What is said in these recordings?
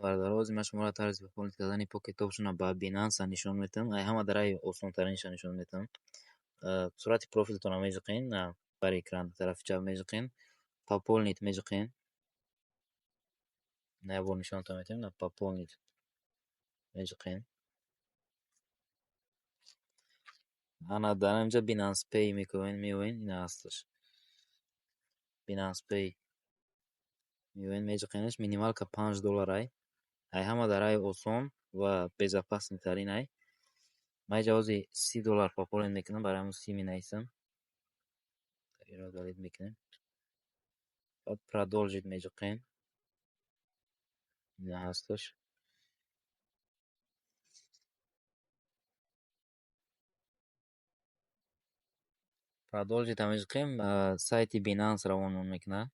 Бародаро, ҳозир ман шуморо тарзи пополнить кардани Pocket Option ба Binance нишон метавам. Ай ҳама дараи осонтаринша нишон метавам. Сурати профилтонро межиқен, бари экран тарафи чап межиқен, пополнить межиқен. На, як бор нишонтон метавем, на, пополнить межиқен. Ана дар инҷа Binance Pay мекунем, меоен, ина ҳасташ. Binance Pay меоен, межиқенаш, минималка 5 доллар ай. Ай ҳама дараи осон ва безопасный тарин ай. Ман инҷа ҳозир 30 доллар пополнить мекунам, барои ҳамон 30 менависам. Инро удалить мекунем. Баъд продолжить межиқем. Ина ҳасташ. Продолжить межиқем, сайти Binance равонмон мекунад.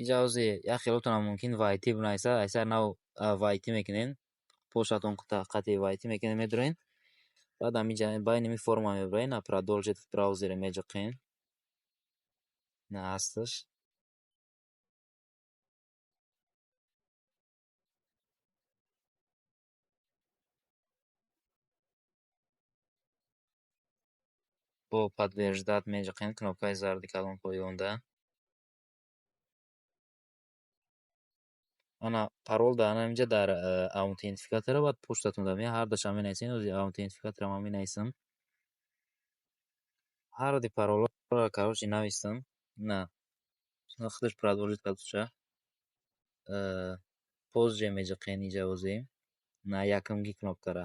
Инҷа ҳозир як хелотонам мумкин войти бинависад, ай сари нав войти мекунен. Почтатон қатъи войти мекунед, медурен. Баъд ҳаминҷа байни ин форма мебаред, на, продолжить в браузере межиқем. Ина ҳасташ. Бо подтверждать межиқем, кнопкаи зарди калон поёнда. Ана парол дар ҳаминҷа дар аутентификатора баъд почтатон дар меояд, ҳардуша менависед. Ҳозир аутентификатора ман менависам. Ҳарди паролҳоро, короче, нависам. На. Худаш продолжить кард. Позже межиқем инҷа ҳозир. На, якумги кнопкара.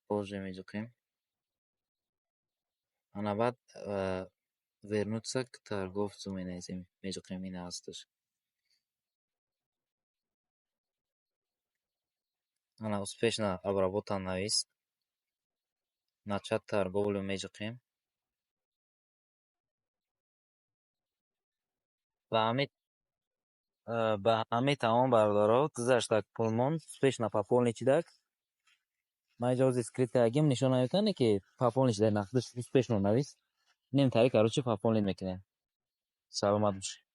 Позже межиқем. Ана баъд вернуться к торговцу менависем, межиқем, ина ҳасташ. Ана успешно обработан навис. Начать торговлю межиқем. Ба ҳамин тамом, бародаро, гузаштак пулмон, успешно пополнить шидак. Ман инҷа ҳозир скрин кардагим, нишон наметавонем, ки пополнить шуда, нақдаш успешно навис. Инем тари, короче, пополнить мекунем. Саломат бошед.